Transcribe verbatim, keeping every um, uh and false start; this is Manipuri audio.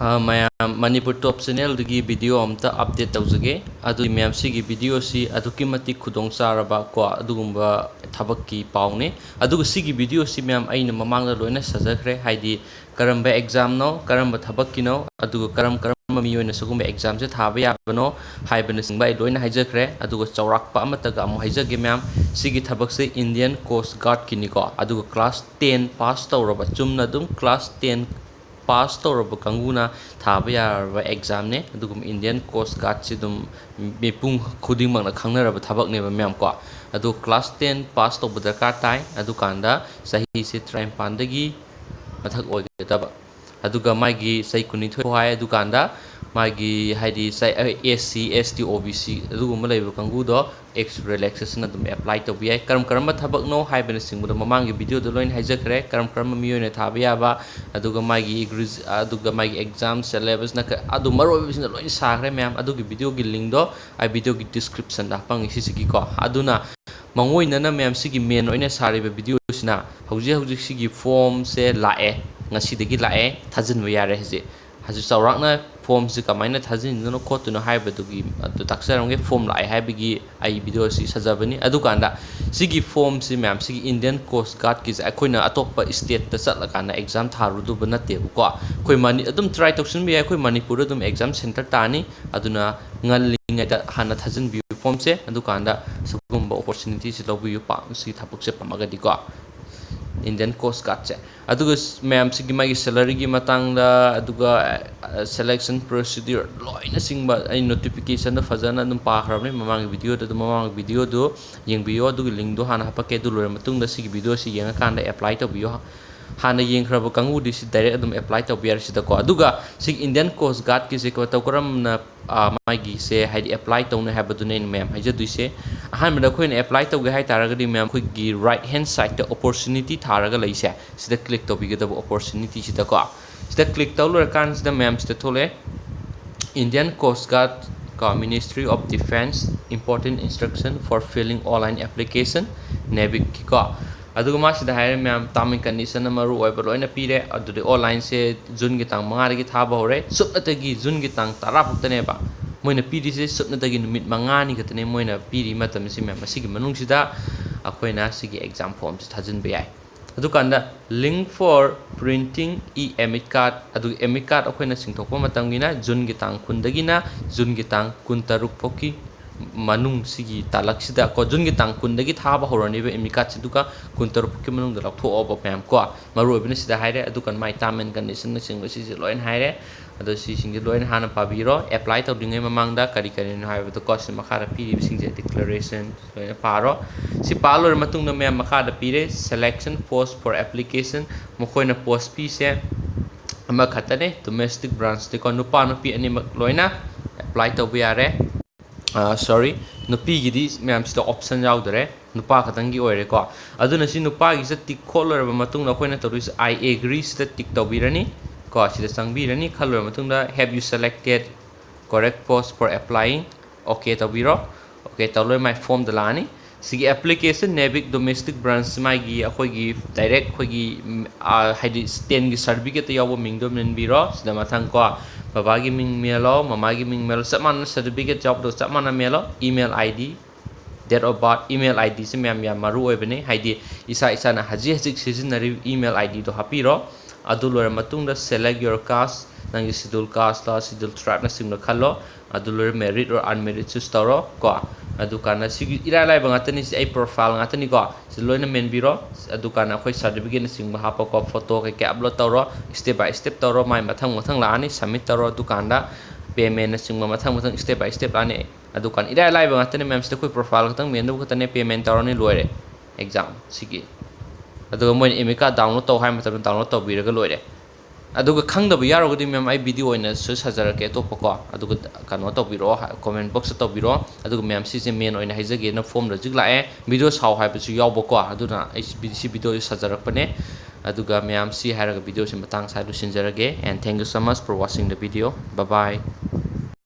ꯑ, ꯃꯌꯥꯝ, ꯃꯅꯤꯄꯨꯔ ꯇꯣꯞ ꯆꯦꯅꯦꯜꯗꯒꯤ ꯚꯤꯗꯤꯑꯣ ꯑꯝꯇ ꯑꯞꯗꯦꯠ ꯇꯧꯖꯒꯦ꯫ ꯑꯗꯨꯗꯤ ꯃꯌꯥꯝ, ꯁꯤꯒꯤ ꯚꯤꯗꯤꯑꯣꯁꯤ ꯑꯗꯨꯛꯀꯤ ꯃꯇꯤꯛ ꯈꯨꯗꯣꯡ ꯆꯥꯔꯕ ꯀꯣ, ꯑꯗꯨꯒꯨꯝꯕ ꯊꯕꯛꯀꯤ ꯄꯥꯎꯅꯤ꯫ ꯑꯗꯨꯒ ꯁꯤꯒꯤ ꯚꯤꯗꯤꯑꯣꯁꯤ ꯃꯌꯥꯝ ꯑꯩꯅ ꯃꯃꯥꯡꯗ ꯂꯣꯏꯅ ꯁꯥꯖꯈ꯭ꯔꯦ, ꯍꯥꯏꯗꯤ ꯀꯔꯝꯕ ꯑꯦꯛꯖꯥꯝꯅꯣ, ꯀꯔꯝꯕ ꯊꯕꯛꯀꯤꯅꯣ, ꯑꯗꯨꯒ ꯀꯔꯝ ꯀꯔꯝꯕ ꯃꯤꯑꯣꯏꯅ ꯁꯤꯒꯨꯝꯕ ꯑꯦꯛꯖꯥꯝꯁꯦ ꯊꯥꯕ ꯌꯥꯕꯅꯣ ꯍꯥꯏꯕꯅꯆꯤꯡꯕ ꯑꯩ ꯂꯣꯏꯅ ꯍꯥꯏꯖꯈ꯭ꯔꯦ꯫ ꯑꯗꯨꯒ ꯆꯥꯎꯔꯥꯛꯄ ꯑꯃꯠꯇꯒ ꯑꯃꯨꯛ ꯍꯥꯏꯖꯒꯦ ꯃꯌꯥꯝ, ꯁꯤꯒꯤ ꯊꯕꯛꯁꯦ ꯏꯟꯗꯤꯌꯟ ꯀꯣꯁ ꯒꯥꯔꯗꯀꯤꯅꯤꯀꯣ꯫ ꯑꯗꯨꯒ ꯀ꯭ꯂꯥꯁ ꯇꯦꯟ ꯄꯥꯁ ꯇꯧꯔꯕ, ꯆꯨꯝꯅ ꯑꯗꯨꯝ ꯀ꯭ꯂꯥꯁ ꯇꯦꯟ ꯄꯥꯁ ꯇꯧꯔꯕ ꯀꯥꯡꯕꯨꯅ ꯊꯥꯕ ꯌꯥꯔꯕ ꯑꯦꯛꯖꯥꯝꯅꯦ꯫ ꯑꯗꯨꯒꯨꯝꯕ ꯏꯟꯗꯤꯌꯟ ꯀꯣꯁ ꯒꯥꯔꯗꯁꯤ ꯑꯗꯨꯝ ꯃꯤꯄꯨꯝ ꯈꯨꯗꯤꯡꯃꯛꯅ ꯈꯪꯅꯔꯕ ꯊꯕꯛꯅꯦꯕ ꯃꯌꯥꯝ ꯀꯣ꯫ ꯑꯗꯣ ꯀ꯭ꯂꯥꯁ ꯇꯦꯟ ꯄꯥꯁ ꯇꯧꯕ ꯗꯔꯀꯥꯔ ꯇꯥꯏ꯫ ꯑꯗꯨꯀꯥꯟꯗ ꯆꯍꯤꯁꯦ ꯇꯔꯥꯅꯤꯄꯥꯟꯗꯒꯤ ꯃꯊꯛ ꯑꯣꯏꯒꯗꯕ꯫ ꯑꯗꯨꯒ ꯃꯥꯒꯤ ꯆꯍꯤ ꯀꯨꯟꯅꯤꯊꯣꯏ ꯐꯥꯎ ꯍꯥꯏ꯫ ꯑꯗꯨꯀꯥꯟꯗ ꯃꯥꯒꯤ, ꯍꯥꯏꯗꯤ, ꯆꯍꯤ, ꯑꯦꯁ ꯁꯤ, ꯑꯦꯁ ꯇꯤ, ꯑꯣ ꯕꯤ ꯁꯤ ꯑꯗꯨꯒꯨꯝꯕ ꯂꯩꯕ ꯀꯥꯡꯕꯨꯗꯣ ꯑꯦꯛꯁ ꯔꯤꯂꯦꯛꯁꯦꯁꯟ ꯑꯗꯨꯝ ꯑꯦꯄ꯭ꯂꯥꯏ ꯇꯧꯕ ꯌꯥꯏ꯫ ꯀꯔꯝ ꯀꯔꯝꯕ ꯊꯕꯛꯅꯣ ꯍꯥꯏꯕꯅꯆꯤꯡꯕꯗꯣ ꯃꯃꯥꯡꯒꯤ ꯚꯤꯗꯤꯑꯣꯗ ꯂꯣꯏꯅ ꯍꯥꯏꯖꯈ꯭ꯔꯦ, ꯀꯔꯝ ꯀꯔꯝꯕ ꯃꯤꯑꯣꯏꯅ ꯊꯥꯕ ꯌꯥꯕ, ꯑꯗꯨꯒ ꯃꯥꯒꯤ ꯑꯦꯒ꯭ꯔꯤꯖ-, ꯑꯗꯨꯒ ꯃꯥꯒꯤ ꯑꯦꯛꯖꯥꯝ ꯁꯦꯂꯦꯕꯁꯅ ꯀ-, ꯑꯗꯨ ꯃꯔꯨ ꯑꯣꯏꯕꯁꯤꯡꯗꯣ ꯂꯣꯏꯅ ꯁꯥꯈ꯭ꯔꯦ ꯃꯌꯥꯝ꯫ ꯑꯗꯨꯒꯤ ꯚꯤꯗꯤꯑꯣꯒꯤ ꯂꯤꯡꯗꯣ ꯑꯩ ꯚꯤꯗꯤꯑꯣꯒꯤ ꯗꯤꯁꯀ꯭ꯔꯤꯞꯁꯟꯗ ꯍꯥꯞꯄꯝꯒꯦ ꯁꯤꯁꯤꯒꯤꯀꯣ꯫ ꯑꯗꯨꯅ ꯃꯥꯡꯑꯣꯏꯅꯅ ꯃꯌꯥꯝ, ꯁꯤꯒꯤ ꯃꯦꯟ ꯑꯣꯏꯅ ꯁꯥꯔꯤꯕ ꯚꯤꯗꯤꯑꯣꯁꯤꯅ ꯍꯧꯖꯤꯛ ꯍꯧꯖꯤꯛ ꯁꯤꯒꯤ ꯐꯣꯝꯁꯦ ꯂꯥꯛꯑꯦ, ꯉꯁꯤꯗꯒꯤ ꯂꯥꯛꯑꯦ, ꯊꯥꯖꯤꯟꯕ ꯌꯥꯔꯦ ꯍꯧꯖꯤꯛ꯫ ꯍꯧꯖꯤꯛ ꯆꯥꯎꯔꯥꯛꯅ ꯐꯣꯝꯁꯤ ꯀꯃꯥꯏꯅ ꯊꯥꯖꯤꯟꯗꯣꯏꯅꯣ ꯈꯣꯠꯇꯣꯏꯅꯣ ꯍꯥꯏꯕꯗꯨꯒꯤ ꯑꯗꯨ ꯇꯥꯛꯆꯔꯝꯒꯦ꯫ ꯐꯣꯝ ꯂꯥꯛꯑꯦ ꯍꯥꯏꯕꯒꯤ ꯑꯩ ꯚꯤꯗꯤꯑꯣꯁꯤ ꯁꯥꯖꯕꯅꯤ꯫ ꯑꯗꯨꯀꯥꯟꯗ ꯁꯤꯒꯤ ꯐꯣꯝꯁꯤ ꯃꯌꯥꯝ, ꯁꯤꯒꯤ ꯏꯟꯗꯤꯌꯟ ꯀꯣꯁ ꯒꯥꯔꯗꯀꯤꯁꯦ ꯑꯩꯈꯣꯏꯅ ꯑꯇꯣꯞꯄ ꯁ꯭ꯇꯦꯠꯇ ꯆꯠꯂꯀꯥꯟꯗ ꯑꯦꯛꯖꯥꯝ ꯊꯥꯔꯨꯗꯧꯕ ꯅꯠꯇꯦꯕꯀꯣ꯫ ꯑꯩꯈꯣꯏ ꯃꯅꯤ-, ꯑꯗꯨꯝ ꯇ꯭ꯔꯥꯏ ꯇꯧꯁꯤꯟꯕ ꯌꯥꯏ, ꯑꯩꯈꯣꯏ ꯃꯅꯤꯄꯨꯔꯗ ꯑꯗꯨꯝ ꯑꯦꯛꯖꯥꯝ ꯁꯦꯟꯇꯔ ꯇꯥꯅꯤ꯫ ꯑꯗꯨꯅ ꯉꯜꯂꯤꯉꯩꯗ ꯍꯥꯟꯅ ꯊꯥꯖꯤꯟꯕꯤꯌꯨ ꯐꯣꯝꯁꯦ, ꯑꯗꯨꯀꯥꯟꯗ ꯁꯤꯒꯨꯝꯕ ꯑꯣꯄꯣꯔꯆꯨꯅꯤꯇꯤꯁꯤ ꯂꯧꯕꯤꯌꯨ, ꯄꯥꯝ-, ꯁꯤꯒꯤ ꯊꯕꯛꯁꯦ ꯄꯥꯝꯃꯒꯗꯤꯀꯣ꯫ ꯏꯟꯗꯤꯌꯟ ꯀꯣꯁ ꯒꯥꯔꯗꯁꯦ꯫ ꯑꯗꯨꯒ ꯁ-, ꯃꯌꯥꯝꯁꯤꯒꯤ ꯃꯥꯒꯤ ꯁꯦꯂꯔꯤꯒꯤ ꯃꯇꯥꯡꯗ, ꯑꯗꯨꯒ, ꯑ, ꯁꯦꯂꯦꯛꯁꯟ ꯄ꯭ꯔꯣꯁꯤꯗ꯭ꯌꯨꯔ ꯂꯣꯏꯅ ꯆꯤꯡꯕ ꯑꯩ ꯅꯣꯇꯤꯐꯤꯀꯦꯁꯟꯗ ꯐꯖꯅ ꯑꯗꯨꯝ ꯄꯥꯈ꯭ꯔꯕꯅꯤ ꯃꯃꯥꯡꯒꯤ ꯚꯤꯗꯤꯑꯣꯗ꯫ ꯑꯗꯨꯝ ꯃꯃꯥꯡꯒꯤ ꯚꯤꯗꯤꯑꯣꯗꯨ ꯌꯦꯡꯕꯤꯌꯣ, ꯑꯗꯨꯒꯤ ꯂꯤꯡꯗꯣ ꯍꯥꯟꯅ ꯍꯥꯄꯛꯀꯦ꯫ ꯑꯗꯨ ꯂꯣꯏꯔ ꯃꯇꯨꯡꯗ ꯁꯤꯒꯤ ꯚꯤꯗꯤꯑꯣꯁꯤ ꯌꯦꯡꯉꯀꯥꯟꯗ ꯑꯦꯄ꯭ꯂꯥꯏ ꯇꯧꯕꯤꯌꯣ꯫ ꯍꯥꯟꯅ ꯌꯦꯡꯈ꯭ꯔꯕ ꯀꯥꯡꯕꯨꯗꯤ ꯁꯤ ꯗꯥꯏꯔꯦꯛ ꯑꯗꯨꯝ ꯑꯦꯄ꯭ꯂꯥꯏ ꯇꯧꯕ ꯌꯥꯔꯦ ꯁꯤꯗꯀꯣ꯫ ꯑꯗꯨꯒ ꯁꯤꯒꯤ ꯏꯟꯗꯤꯌꯟ ꯀꯣꯁ ꯒꯥꯔꯗꯀꯤꯁꯦ ꯃꯇꯧ ꯀꯔꯝꯅ, ꯑ, ꯃꯥꯒꯤꯁꯦ, ꯍꯥꯏꯗꯤ, ꯑꯦꯄ꯭ꯂꯥꯏ ꯇꯧꯅꯤ ꯍꯥꯏꯕꯗꯨꯅꯦ ꯑꯩꯅ ꯃꯌꯥꯝ ꯍꯥꯏꯖꯗꯣꯏꯁꯦ꯫ ꯑꯍꯥꯟꯕꯗ ꯑꯩꯈꯣꯏꯅ ꯑꯦꯄ꯭ꯂꯥꯏ ꯇꯧꯒꯦ ꯍꯥꯏ ꯇꯥꯔꯒꯗꯤ ꯃꯌꯥꯝ, ꯑꯩꯈꯣꯏꯒꯤ ꯔꯥꯏꯠ ꯍꯦꯟ ꯁꯥꯏꯠꯇ ꯑꯣꯄꯣꯔꯆꯨꯅꯤꯇꯤ ꯊꯥꯔꯒ ꯂꯩꯁꯦ, ꯁꯤꯗ ꯀ꯭ꯂꯤꯛ ꯇꯧꯕꯤꯒꯗꯕ ꯑꯣꯄꯣꯔꯆꯨꯅꯤꯇꯤꯁꯤꯗꯀꯣ꯫ ꯁꯤꯗ ꯀ꯭ꯂꯤꯛ ꯇꯧ ꯂꯣꯏꯔꯀꯥꯟꯁꯤꯗ ꯃꯌꯥꯝ ꯁꯤꯗ ꯊꯣꯛꯂꯛꯑꯦ, ꯏꯟꯗꯤꯌꯟ ꯀꯣꯁ ꯒꯥꯔꯗ ꯀꯣ, Ministry of Defence, important instruction for filling online application, ꯅꯦꯚꯤꯛꯀꯤꯀꯣ꯫ ꯑꯗꯨꯒ ꯃꯥꯁꯤꯗ ꯍꯥꯏꯔꯦ ꯃꯌꯥꯝ, term and condition ꯃꯔꯨ ꯑꯣꯏꯕ ꯂꯣꯏꯅ ꯄꯤꯔꯦ꯫ ꯑꯗꯨꯗꯤ onlineꯁꯦ Juneꯒꯤ ꯇꯥꯡ ꯃꯉꯥꯗꯒꯤ ꯊꯥꯕ ꯍꯧꯔꯦ, ꯁꯨꯞꯅꯇꯒꯤ Juneꯒꯤ ꯇꯥꯡ ꯇꯔꯥ ꯐꯥꯎꯇꯅꯦꯕ ꯃꯣꯏꯅ ꯄꯤꯔꯤꯁꯦ꯫ ꯁꯨꯞꯅꯇꯒꯤ ꯅꯨꯃꯤꯠ ꯃꯉꯥꯅꯤ ꯈꯛꯇꯅꯦ ꯃꯣꯏꯅ ꯄꯤꯔꯤ ꯃꯇꯝꯁꯤ ꯃꯌꯥꯝ꯫ ꯑꯁꯤꯒꯤ ꯃꯅꯨꯡꯁꯤꯗ ꯑꯩꯈꯣꯏꯅ ꯁꯤꯒꯤ exam formꯁꯤ ꯊꯥꯖꯤꯟꯕ ꯌꯥꯏ꯫ ꯑꯗꯨꯀꯥꯟꯗ link for printing e-admit card, ꯑꯗꯨꯒ admit card ꯑꯩꯈꯣꯏꯅ ꯆꯤꯡꯊꯣꯛꯄ ꯃꯇꯝꯒꯤꯅ Juneꯒꯤ ꯇꯥꯡ ꯀꯨꯟꯗꯒꯤꯅ Juneꯒꯤ ꯇꯥꯡ ꯀꯨꯟꯇꯔꯨꯛ ꯐꯥꯎꯒꯤ ꯃꯅꯨꯡ, ꯁꯤꯒꯤ ꯇꯥꯂꯛꯁꯤꯗ ꯀꯣ, Juneꯒꯤ ꯇꯥꯡ ꯀꯨꯟꯗꯒꯤ ꯊꯥꯕ ꯍꯧꯔꯅꯦꯕ admit cardꯁꯤꯗꯨꯒ ꯀꯨꯟꯇꯔꯨꯛ ꯐꯥꯎꯒꯤ ꯃꯅꯨꯡꯗ ꯂꯧꯊꯣꯛꯑꯣꯕ ꯃꯌꯥꯝ ꯀꯣ꯫ ꯃꯔꯨ ꯑꯣꯏꯕꯅ ꯁꯤꯗ ꯍꯥꯏꯔꯦ꯫ ꯑꯗꯨꯒ ꯃꯥꯏ term and conditionꯅꯆꯤꯡꯕ ꯁꯤꯁꯦ ꯂꯣꯏꯅ ꯍꯥꯏꯔꯦ꯫ ꯑꯗꯣ ꯁꯤꯁꯤꯡꯁꯦ ꯂꯣꯏꯅ ꯍꯥꯟꯅ ꯄꯥꯕꯤꯔꯣ꯫ Apply ꯇꯧꯗ꯭ꯔꯤꯉꯩ ꯃꯃꯥꯡꯗ ꯀꯔꯤ ꯀꯔꯤꯅꯣ ꯍꯥꯏꯕꯗꯣ ꯀꯣ, ꯁꯤ ꯃꯈꯥꯗ ꯄꯤꯔꯤꯕꯁꯤꯡꯁꯦ declaration ꯂꯣꯏꯅ ꯄꯥꯔꯣ꯫ ꯁꯤ ꯄꯥ ꯂꯣꯏꯔ ꯃꯇꯨꯡꯗ ꯃꯌꯥꯝ ꯃꯈꯥꯗ ꯄꯤꯔꯦ selection post for application꯫ ꯃꯈꯣꯏꯅ post ꯄꯤꯁꯦ ꯑꯃꯈꯛꯇꯅꯦ, domestic branchꯇꯀꯣ, ꯅꯨꯄꯥ ꯅꯨꯄꯤ ꯑꯅꯤꯃꯛ ꯂꯣꯏꯅ apply ꯇꯧꯕ ꯌꯥꯔꯦ꯫ Sorry, ꯅꯨꯄꯤꯒꯤꯗꯤ ꯃꯌꯥꯝꯁꯤꯗ option ꯌꯥꯎꯗꯔꯦ, ꯅꯨꯄꯥ ꯈꯛꯇꯪꯒꯤ ꯑꯣꯏꯔꯦꯀꯣ꯫ ꯑꯗꯨꯅ ꯁꯤ ꯅꯨꯄꯥꯒꯤꯁꯤꯗ tick ꯈꯣꯠ ꯂꯣꯏꯔꯕ ꯃꯇꯨꯡꯗ ꯑꯩꯈꯣꯏꯅ ꯇꯧꯗꯣꯏꯁꯦ "I agree" ꯁꯤꯗ tick ꯇꯧꯕꯤꯔꯅꯤ ꯀꯣ꯫ ꯁꯤꯗ ꯆꯪꯕꯤꯔꯅꯤ꯫ ꯈꯜ ꯂꯣꯏꯔꯕ ꯃꯇꯨꯡꯗ "Have you selected correct post for applying?" OK ꯇꯧꯕꯤꯔꯣ꯫ OK ꯇꯧ ꯂꯣꯏꯔ ꯃꯥꯏ formꯗ ꯂꯥꯛꯑꯅꯤ꯫ ꯁꯤꯒꯤ application NAVIC domestic branch ꯃꯥꯒꯤ ꯑꯩꯈꯣꯏꯒꯤ direct ꯑꯩꯈꯣꯏꯒꯤ, ꯎꯝ, ꯑꯥ, ꯍꯥꯏꯗꯤ tenꯒꯤ certificateꯇ ꯌꯥꯎꯕ ꯃꯤꯡꯗꯣ ꯃꯦꯟꯕꯤꯔꯣ꯫ ꯁꯤꯗ ꯃꯊꯪ ꯀꯣ, ꯕꯕꯥꯒꯤ ꯃꯤꯡ ꯃꯦꯜꯂꯣ, ꯃꯃꯥꯒꯤ ꯃꯤꯡ ꯃꯦꯜꯂꯣ, ꯆꯞ ꯃꯥꯟꯅꯅ certificate ꯌꯥꯎꯕꯗꯣ ꯆꯞ ꯃꯥꯟꯅ ꯃꯦꯜꯂꯣ꯫ Email ID, date of birth, email IDꯁꯦ ꯃꯌꯥꯝ ꯌꯥꯝ ꯃꯔꯨ ꯑꯣꯏꯕꯅꯤ꯫ ꯍꯥꯏꯗꯤ ꯏꯁꯥ ꯏꯁꯥꯅ ꯍꯧꯖꯤꯛ ꯍꯧꯖꯤꯛ ꯁꯤꯖꯤꯟꯅꯔꯤꯕ email IDꯗꯣ ꯍꯥꯞꯄꯤꯔꯣ꯫ ꯑꯗꯨ ꯂꯣꯏꯔ ꯃꯇꯨꯡꯗ select your caste, ꯅꯪꯒꯤ schedule casteꯂ schedule tribeꯅꯆꯤꯡꯕ ꯈꯜꯂꯣ꯫ ꯑꯗꯨ ꯂꯣꯏꯔ married or unmarried choose ꯇꯧꯔꯣ ꯀꯣ꯫ ꯑꯗꯨꯀꯥꯟꯗ ꯁꯤꯒꯤ ꯏꯔꯥꯏ ꯂꯥꯏꯕ ꯉꯥꯛꯇꯅꯤ, ꯁꯤ ꯑꯩ profile ꯉꯥꯛꯇꯅꯤꯀꯣ꯫ ꯁꯤ ꯂꯣꯏꯅ ꯃꯦꯟꯕꯤꯔꯣ꯫ ꯑꯗꯨꯀꯥꯟꯗ ꯑꯩꯈꯣꯏ certificateꯅꯆꯤꯡꯕ ꯍꯥꯞꯄꯀꯣ, photo ꯀꯩꯀꯩ upload ꯇꯧꯔꯣ, step by step ꯇꯧꯔꯣ꯫ ꯃꯥꯏ ꯃꯊꯪ ꯃꯊꯪ ꯂꯥꯛꯑꯅꯤ, submit ꯇꯧꯔꯣ꯫ ꯑꯗꯨꯀꯥꯟꯗ paymentꯅꯆꯤꯡꯕ ꯃꯊꯪ ꯃꯊꯪ step by step ꯂꯥꯛꯑꯅꯤ꯫ ꯑꯗꯨꯀꯥꯟꯗ ꯏꯔꯥꯏ ꯂꯥꯏꯕ ꯉꯥꯛꯇꯅꯤ ꯃꯌꯥꯝꯁꯤꯗ, ꯑꯩꯈꯣꯏ profile ꯈꯛꯇꯪ ꯃꯦꯟꯗꯧꯕ ꯈꯛꯇꯅꯦ, payment ꯇꯧꯔꯅꯤ, ꯂꯣꯏꯔꯦ exam ꯁꯤꯒꯤ꯫ ꯑꯗꯨꯒ ꯃꯣꯏꯅ admit card download ꯇꯧ ꯍꯥꯏ ꯃꯇꯝꯗ download ꯇꯧꯕꯤꯔꯒ ꯂꯣꯏꯔꯦ꯫ ꯑꯗꯨꯒ ꯈꯪꯗꯕ ꯌꯥꯎꯔꯒꯗꯤ ꯃꯦꯝ, ꯑꯩ video ꯑꯣꯏꯅꯁꯨ ꯁꯥꯖꯔꯛꯀꯦ ꯑꯇꯣꯞꯄꯀꯣ꯫ ꯑꯗꯨꯒ ꯀꯩꯅꯣ ꯇꯧꯕꯤꯔꯛꯑꯣ, comment boxꯇ ꯇꯧꯕꯤꯔꯛꯑꯣ꯫ ꯑꯗꯨꯒ ꯃꯦꯝ, ꯁꯤꯁꯦ main ꯑꯣꯏꯅ ꯍꯥꯏꯖꯒꯦꯅ formꯗ ꯍꯧꯖꯤꯛ ꯂꯥꯛꯑꯦ, video ꯁꯥꯎ ꯍꯥꯏꯕꯁꯨ ꯌꯥꯎꯕꯀꯣ꯫ ꯑꯗꯨꯅ ꯑꯩ ꯁꯤ ꯁꯤ videoꯁꯦ ꯁꯥꯖꯔꯛꯄꯅꯦ꯫ ꯑꯗꯨꯒ ꯃꯌꯥꯝ, ꯁꯤ ꯍꯥꯏꯔꯒ videoꯁꯦ ꯃꯇꯥꯡ ꯁ꯭ꯋꯥꯏꯗ ꯂꯣꯏꯁꯤꯟꯖꯔꯒꯦ꯫ And thank you so much for watching the video. Bye bye.